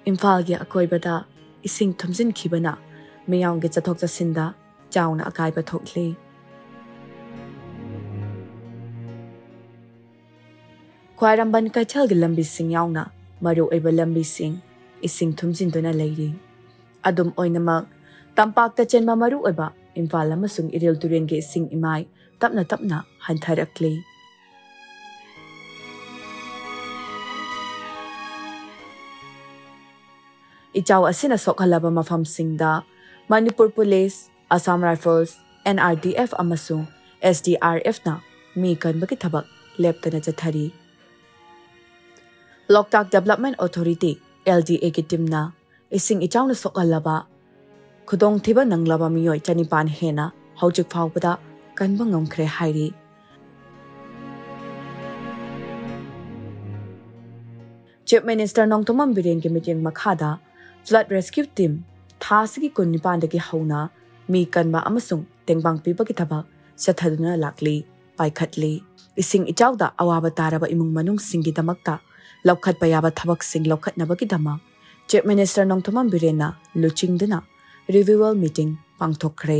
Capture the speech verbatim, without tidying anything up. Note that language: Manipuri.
ꯏꯝꯐꯥꯜꯒꯤ ꯑꯀꯣꯏꯕꯗ ꯏꯁꯤꯡ ꯊꯨꯝꯖꯤꯟꯈꯤꯕꯅ ꯃꯤꯌꯥꯝꯒꯤ ꯆꯠꯊꯣꯛ ꯆꯠꯁꯤꯟꯗ ꯆꯥꯎꯅ ꯑꯀꯥꯏꯕ ꯊꯣꯛꯂꯤ꯫ ꯈ꯭ꯋꯥꯏꯔꯝꯕꯟ ꯀꯩꯊꯦꯜꯒꯤ ꯂꯝꯕꯤꯁꯤꯡ ꯌꯥꯎꯅ ꯃꯔꯨꯑꯣꯏꯕ ꯂꯝꯕꯤꯁꯤꯡ ꯏꯁꯤꯡ ꯊꯨꯝꯖꯤꯟꯗꯨꯅ ꯂꯩꯔꯤ꯫ ꯑꯗꯨꯝ ꯑꯣꯏꯅꯃꯛ, ꯇꯝꯄꯥꯛꯇ ꯆꯦꯟꯕ ꯃꯔꯨꯑꯣꯏꯕ ꯏꯝꯐꯥꯜ ꯑꯃꯁꯨꯡ ꯏꯔꯤꯜ ꯇꯨꯔꯦꯜꯒꯤ ꯏꯁꯤꯡ ꯏꯃꯥꯏ ꯇꯞꯅ ꯇꯞꯅ ꯍꯟꯊꯔꯛꯂꯤ꯫ ꯏꯆꯥꯎ ꯑꯁꯤꯅ ꯁꯣꯛꯍꯜꯂꯕ ꯃꯐꯝꯁꯤꯡꯗ Manipur police, Assam rifles, N R D F ꯑꯃꯁꯨꯡ ꯑꯦꯁ ꯗꯤ ꯑꯥꯔ ꯑꯦꯐꯅ ꯃꯤ ꯀꯟꯕꯒꯤ ꯊꯕꯛ ꯂꯦꯞꯇꯅ ꯆꯠꯊꯔꯤ꯫ ꯂꯣꯛꯇꯥꯛ ꯗꯦꯕꯂꯞꯃꯦꯟ ꯑꯣꯊꯣꯔꯤꯇꯤ, ꯑꯦꯜ ꯗꯤ ꯑꯦꯒꯤ ꯇꯤꯝꯅ ꯏꯁꯤꯡ ꯏꯆꯥꯎꯅ ꯁꯣꯛꯍꯜꯂꯕ ꯈꯨꯗꯣꯡꯊꯤꯕ ꯅꯪꯂꯕ ꯃꯤꯑꯣꯏ ꯆꯅꯤꯄꯥꯟ ꯍꯦꯟꯅ ꯍꯧꯖꯤꯛ ꯐꯥꯎꯕꯗ ꯀꯟꯕ ꯉꯝꯈ꯭ꯔꯦ ꯍꯥꯏꯔꯤ꯫ ꯆꯤꯐ ꯃꯤꯅꯤꯁꯇꯔ ꯅꯣꯡꯊꯣꯝꯕꯝ ꯕꯤꯔꯦꯟꯒꯤ ꯃꯤꯠꯌꯦꯡ ꯃꯈꯥꯗ flood rescue team ꯊꯥ ꯑꯁꯤꯒꯤ ꯀꯨꯟꯅꯤꯄꯥꯟꯗꯒꯤ ꯍꯧꯅ ꯃꯤ ꯀꯟꯕ ꯑꯃꯁꯨꯡ ꯇꯦꯡꯕꯥꯡ ꯄꯤꯕꯒꯤ ꯊꯕꯛ ꯆꯠꯊꯗꯨꯅ ꯂꯥꯛꯂꯤ, ꯄꯥꯏꯈꯠꯂꯤ꯫ ꯏꯁꯤꯡ ꯏꯆꯥꯎꯗ ꯑꯋꯥꯕ ꯇꯥꯔꯕ ꯏꯃꯨꯡ ꯃꯅꯨꯡꯁꯤꯡꯒꯤꯗꯃꯛꯇ ꯂꯧꯈꯠꯄ ꯌꯥꯕ ꯊꯕꯛꯁꯤꯡ ꯂꯧꯈꯠꯅꯕꯒꯤꯗꯃꯛ ꯆꯤꯐ ꯃꯤꯅꯤꯁꯇꯔ ꯅꯣꯡꯊꯣꯝꯕꯝ ꯕꯤꯔꯦꯟꯅ ꯂꯨꯆꯤꯡꯗꯨꯅ ꯔꯤꯚ꯭ꯌꯨꯑꯦꯜ ꯃꯤꯇꯤꯡ ꯄꯥꯡꯊꯣꯛꯈ꯭ꯔꯦ꯫